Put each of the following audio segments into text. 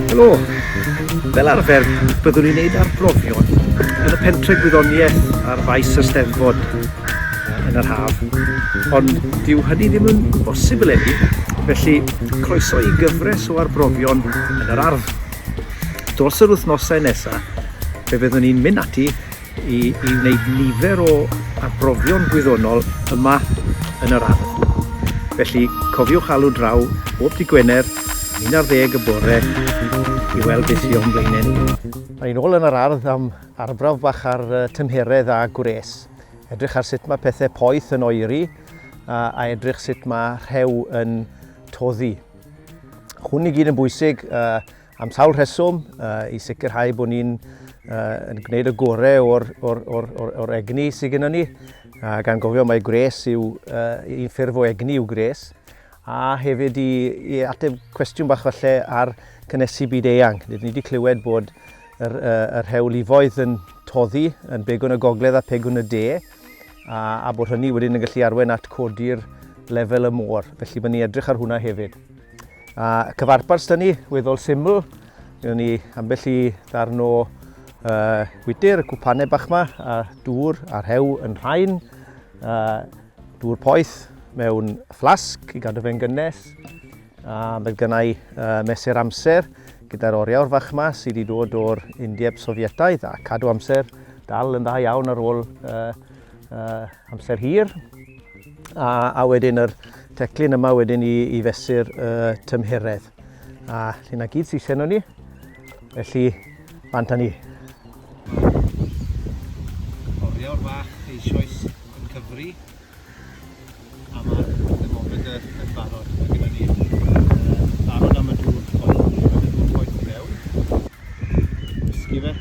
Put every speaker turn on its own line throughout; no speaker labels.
Helo! Fel arfer, byddwn ni'n neud arbrofion yn y pentre gwyddoniaeth ar faes y Steddfod yn yr haf, ond dyw hynny ddim yn bosib eleni, felly croeso i gyfres o arbrofion yn yr ardd. Dros yr wythnosau nesaf, fe fyddwn ni'n mynd ati i, i wneud nifer o arbrofion gwyddonol yma yn yr ardd. Felly cofiwch alw draw bob dy Gwener am 11 y bore i weld beth sydd o'n blaenau ni. Mae ni'n ôl yn yr ardd am arbrawf bach ar tymheredd a gwres. Edrych ar sut mae pethau poeth yn oeri a, a edrych sut mae rhew yn toddi. Hwn i gyd yn bwysig uh, Am sawl rheswm, uh, i sicrhau bod ni'n uh, yn gwneud y gorau o'r, or, or, or, or egni sydd gennym ni, uh, gan gofio mai gwres yw uh, un ffurf o egni yw gwres, a hefyd i, i ateb cwestiwn bach falle ar cynnesu byd eang. Nid ni wedi clywed bod yr, uh, yr rhewlifoedd yn toddi yn begwn y gogledd a pegwn y de, a, a bod hynny wedyn yn gallu arwain at codi'r lefel y môr. Felly byddwn ni edrych ar hwnna hefyd. A cyfarpar sydd ni, weddol syml. Gyda ni ambell i ddarn o uh, gwydr, y cwpanau bach yma, a dŵr a rhew yn rhain. Uh, dŵr poeth mewn fflasg i gadw fe'n gynnes. A mae gennau uh, mesur amser gyda'r oriawr fach yma sydd wedi dod o'r Undeb Sofietaidd a cadw amser dal yn dda iawn ar ôl uh, uh, amser hir. A, a wedyn yr teclyn yma wedyn i, i fesur y uh, tymheredd. A hynna gyd sy'n seno ni. Felly, bant â ni. Oriawr fach eisoes yn cyfri a mae'r thermometer yn barod. Mae gyda ni uh, barod am y dŵr poeth. Mae y dŵr poeth i mewn. Wisgi fe.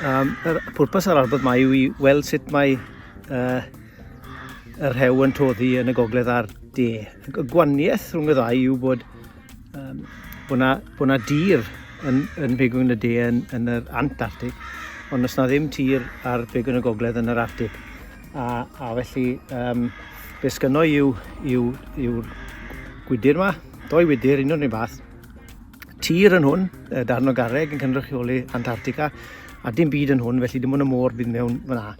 Um, yr pwrpas yr arbod mae yw i weld sut mae uh, y rhew yn toddi yn y gogledd a'r de. Y gwaniaeth rhwng y ddau yw bod, um, bod, na, bod na dir yn, yn begwn y de yn, yn yr Antarctic, ond os na ddim tir ar begwn y gogledd yn yr Arctic. A, a felly, um, be sgynno yw, yw, yw'r gwydr yma, doi wydr, un o'r un fath. Tir yn hwn, darn o garreg yn cynrychioli Antarctica, a dim byd yn hwn, felly dim ond y môr bydd mewn fyna.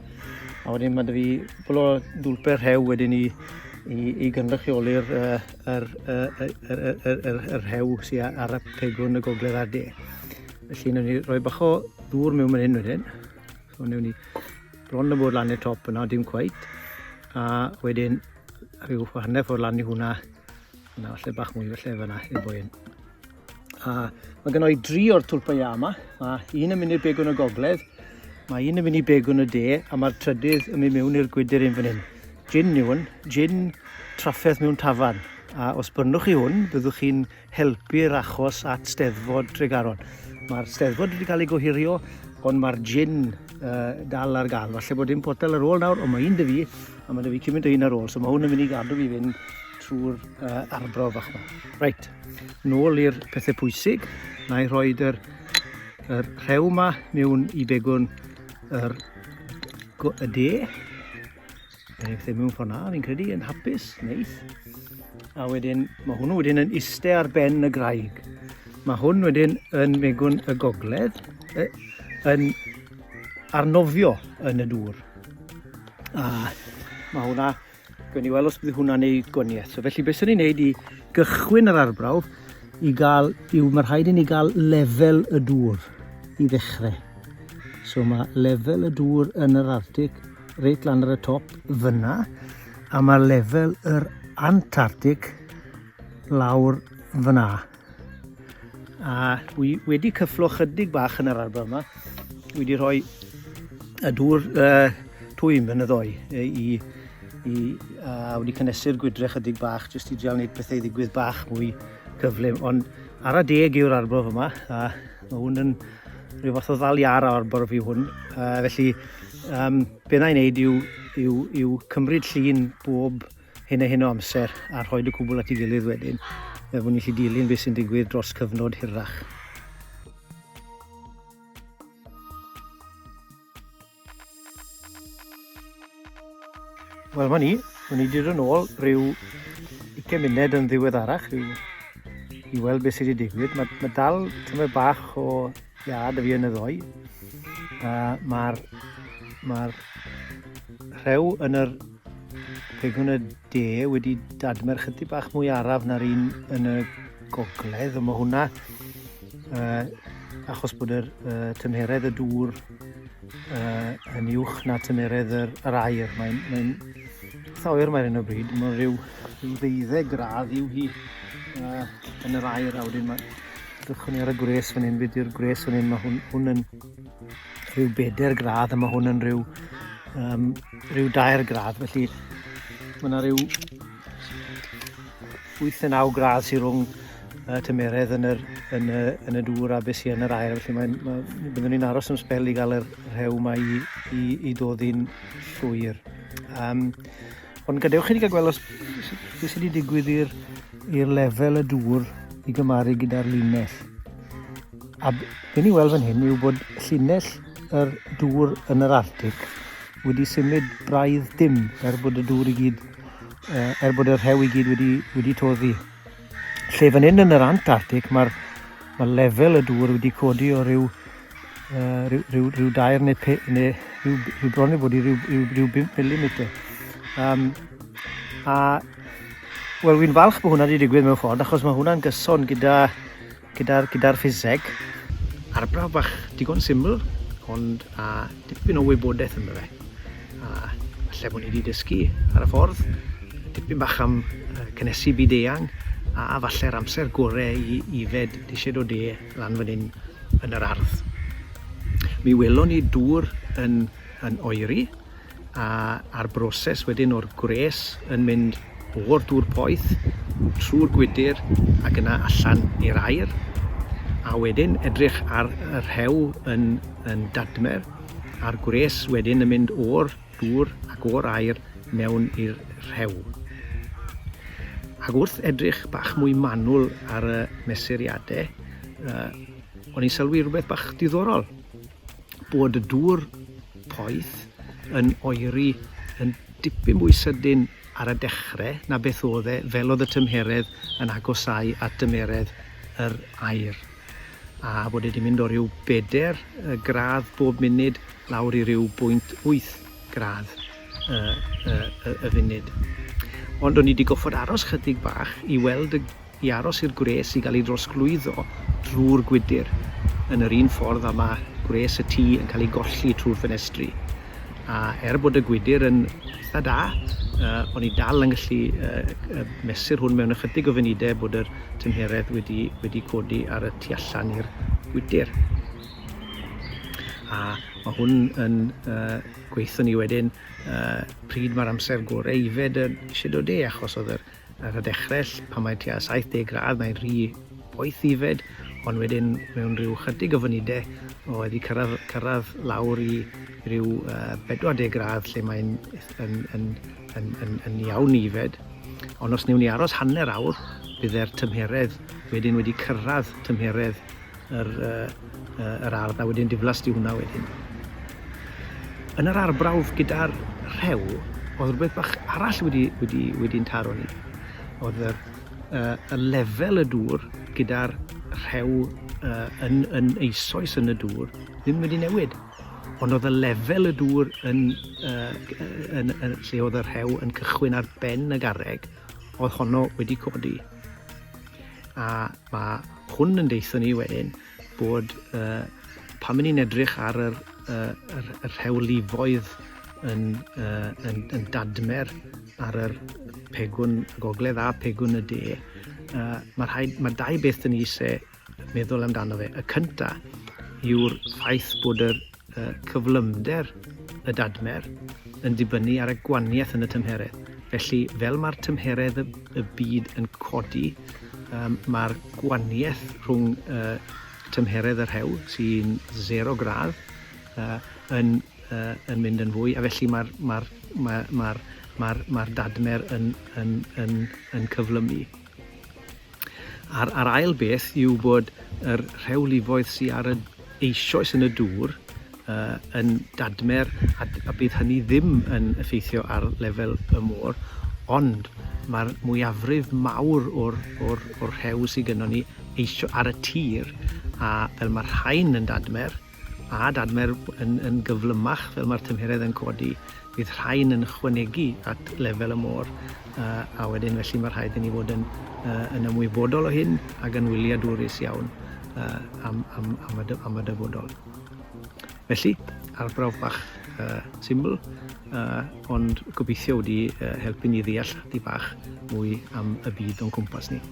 A wedyn mae dy fi bwl o ddwlper rhew wedyn i, i, i gynrychioli'r uh, yr, yr, yr, yr, yr, yr rhew sydd ar y pegwn y gogledd a'r de. Felly, wnawn ni roi bach o ddŵr mewn fan hyn wedyn. So wnawn ni bron yn bod lan i'r top yna, dim cweit. A wedyn rhyw hanner ffordd lan i hwnna, yna falle bach mwy falle fyna i'r boi hyn. A mae gen i dri o'r twlpau iâ yma. Mae un yn mynd i'r begwn y gogledd, mae un yn mynd i begwn y de, a mae'r trydydd yn mynd mewn i'r gwydr un fan hyn. Gin yw hwn, gin trafferth mewn tafarn. A os byrnwch chi hwn, byddwch chi'n helpu'r achos at Steddfod Tregaron. Mae'r Steddfod wedi cael ei gohirio, ond mae'r gin uh, dal ar gael. Falle bod dim potel ar ôl nawr, ond mae un dy fi, a mae dy fi cymaint o un ar ôl, so mae hwn yn mynd i gadw fi fynd trwy'r uh, arbrawf fach yma. Reit, nôl i'r pethau pwysig. Na i rhoi yr, yr rhew yma mewn i begwn yr, y de. Aeth e mewn ffordd na, fi'n credu, yn hapus, neis. A wedyn, mae hwnnw wedyn yn iste ar ben y graig. Mae hwn wedyn yn megwn y gogledd, yn arnofio yn y dŵr. A mae hwnna, gwn i weld os bydd hwnna'n ei gwaniaeth. So felly beth sy'n ni'n neud i gychwyn yr arbrawf i gael, yw mae rhaid i ni gael lefel y dŵr i ddechrau. So mae lefel y dŵr yn yr Arctic reit lan ar y top fyna, a mae lefel yr Antarctic lawr fyna. A wi wedi cyfflo chydig bach yn yr arbrawf yma. Wi wedi rhoi y dŵr uh, twym yn y ddoi i, i, a wedi cynnesu'r gwydre chydig bach jyst i drial wneud pethau ddigwydd bach mwy cyflym. Ond ara deg yw'r arbrawf yma a mae hwn yn rhyw fath o ddal iar arbrawf yw hwn. Uh, felly Um, be na i wneud yw, yw, yw cymryd llun bob hyn a hyn o amser a rhoi y cwbl at ei gilydd wedyn, fel bod ni'n gallu dilyn beth sy'n digwydd dros cyfnod hirach. Wel, ma ni. O'n i wedi dod yn ôl rhyw 20 munud yn ddiweddarach rhyw, i weld beth sydd wedi digwydd. Mae, mae dal tymed bach o iad y fi yn y ddoi. Mae'r mae rhew yn yr pegwn y de wedi dadmer chydig bach mwy araf na'r un yn y gogledd, ond mae hwnna achos bod yr tymheredd y dŵr yn uwch na tymeredd yr, yr aer. Mae'n mae eitha oer mae'r hyn o bryd, mae'n rhyw, rhyw ddeuddeg gradd yw hi yn yr aer a wedyn mae drychwn ni ar y gwres fan hyn, beth yw'r gwres fan hyn, mae hwn, hwn yn rhyw bedair gradd a mae hwn yn rhyw, um, rhyw dair gradd, felly mae yna rhyw 8 neu 9 gradd sy'n rhwng y tymeredd yn, yr, yn, y, yn y dŵr a beth sy'n yn yr aer. Felly mae'n, mae, byddwn ni'n aros am sbel i gael yr rhew yma i, i, i doddi'n llwyr. Um, ond gadewch i ni gael gweld os beth sydd wedi digwydd i'r i'r lefel y dŵr i gymaru gyda'r linell. A be ni'n weld fan hyn yw bod llinell yr dŵr yn yr Arctic wedi symud braidd dim er bod y dŵr i gyd er bod y rhew i gyd wedi, wedi toddi. Lle fan hyn yn yr Antarctic, mae'r mae lefel y dŵr wedi codi o ryw, uh, rhyw, rhyw, rhyw dair neu, pe, neu rhyw, rhyw bron i fod i ryw, rhyw, rhyw 5 mm. Um, a, wel, fi'n falch bod hwnna wedi digwydd mewn ffordd, achos mae hwnna'n gyson gyda gyda'r gyda ffiseg. Arbrawf bach digon syml, ond a dipyn o wybodaeth ynddo fe. A falle bod ni wedi dysgu ar y ffordd, dipyn bach am cynnesu byd eang, a falle'r amser gore i ifed disied o de lan fan hyn yn yr ardd. Mi welon ni dŵr yn, yn oeri, a, a'r broses wedyn o'r gwres yn mynd o'r dŵr poeth trwy'r gwydr ac yna allan i'r aer a wedyn edrych ar y rhew yn, yn dadmer a'r gwres wedyn yn mynd o'r dŵr ac o'r aer mewn i'r rhew. Ac wrth edrych bach mwy manwl ar y mesuriadau, uh, o'n i'n sylwi rhywbeth bach diddorol. Bod y dŵr poeth yn oeri yn dipyn mwy sydyn ar y dechrau na beth oedd e fel oedd y tymheredd yn agosáu at dymheredd yr aer. A bod e wedi mynd o ryw bedair gradd bob munud lawr i ryw bwynt wyth gradd y, y, y, y funud. Ond o'n i wedi goffod aros chydig bach i weld y i aros i'r gwres i gael ei drosglwyddo drwy'r gwydr, yn yr un ffordd â mae gwres y tŷ yn cael ei golli trwy'r ffenestri. A er bod y gwydr yn eitha da, uh, o'n i dal yn gallu uh, mesur hwn mewn ychydig o funudau bod yr tymheredd wedi, wedi codi ar y tu allan i'r gwydr. A mae hwn yn uh, gweithio ni wedyn uh, pryd mae'r amser gorau i fed y eisiau dod e, achos oedd yr Ar y dechrau, pan mae tua 70 gradd, mae'n rhy boeth i yfed, ond wedyn mewn rhyw chydig o funudau oedd wedi cyrraedd, cyrraedd lawr i ryw uh, 40 gradd lle mae'n yn, yn, yn, yn, yn iawn i yfed. Ond os wnewn ni aros hanner awr, bydde'r tymheredd wedyn wedi cyrraedd tymheredd yr, uh, yr ardd a wedyn diflas di hwnna wedyn. Yn yr arbrawf gyda'r rhew, oedd rhywbeth bach arall wedi, wedi, wedi'n taro ni. Oedd yr, uh, y lefel y dŵr gyda'r rhew uh, yn, yn eisoes yn y dŵr ddim wedi newid. Ond oedd y lefel y dŵr yn, uh, yn, yn, lle oedd y rhew yn cychwyn ar ben y garreg, oedd honno wedi codi. A mae hwn yn deitho ni wedyn bod uh, pan ni'n edrych ar yr, uh, yr, yr rhewlifoedd yn, uh, yn, yn dadmer ar yr pegwn y gogledd a pegwn y de, uh, mae, rhaid, mae dau beth dyn ni eisiau meddwl amdano fe. Y cynta yw'r ffaith bod yr uh, cyflymder y dadmer yn dibynnu ar y gwaniaeth yn y tymheredd. Felly, fel mae'r tymheredd y, y byd yn codi, um, mae'r gwaniaeth rhwng uh, tymheredd y rhew, sy'n 0 gradd, uh, yn, uh, yn mynd yn fwy, a felly mae'r mae, mae, mae mae'r mae dadmer yn, yn, yn, yn cyflymu. A'r, a'r ail beth yw bod yr rhewlifoedd sydd ar y eisoes yn y dŵr uh, yn dadmer a, a bydd hynny ddim yn effeithio ar lefel y môr, ond mae'r mwyafrif mawr o'r, or, or rhew sydd gynnon ni eisio ar y tir, a fel mae'r rhain yn dadmer, a dadmer yn, yn gyflymach fel mae'r tymheredd yn codi, bydd rhain yn ychwanegu at lefel y môr, uh, a wedyn felly mae rhaid i ni fod yn, uh, yn ymwybodol o hyn ac yn wyliadwrus iawn uh, am, am, am, y, am y dyfodol. Felly, arbrawf bach uh, syml, uh, ond gobeithio wedi uh, helpu ni ddeall chydig bach mwy am y byd o'n cwmpas ni.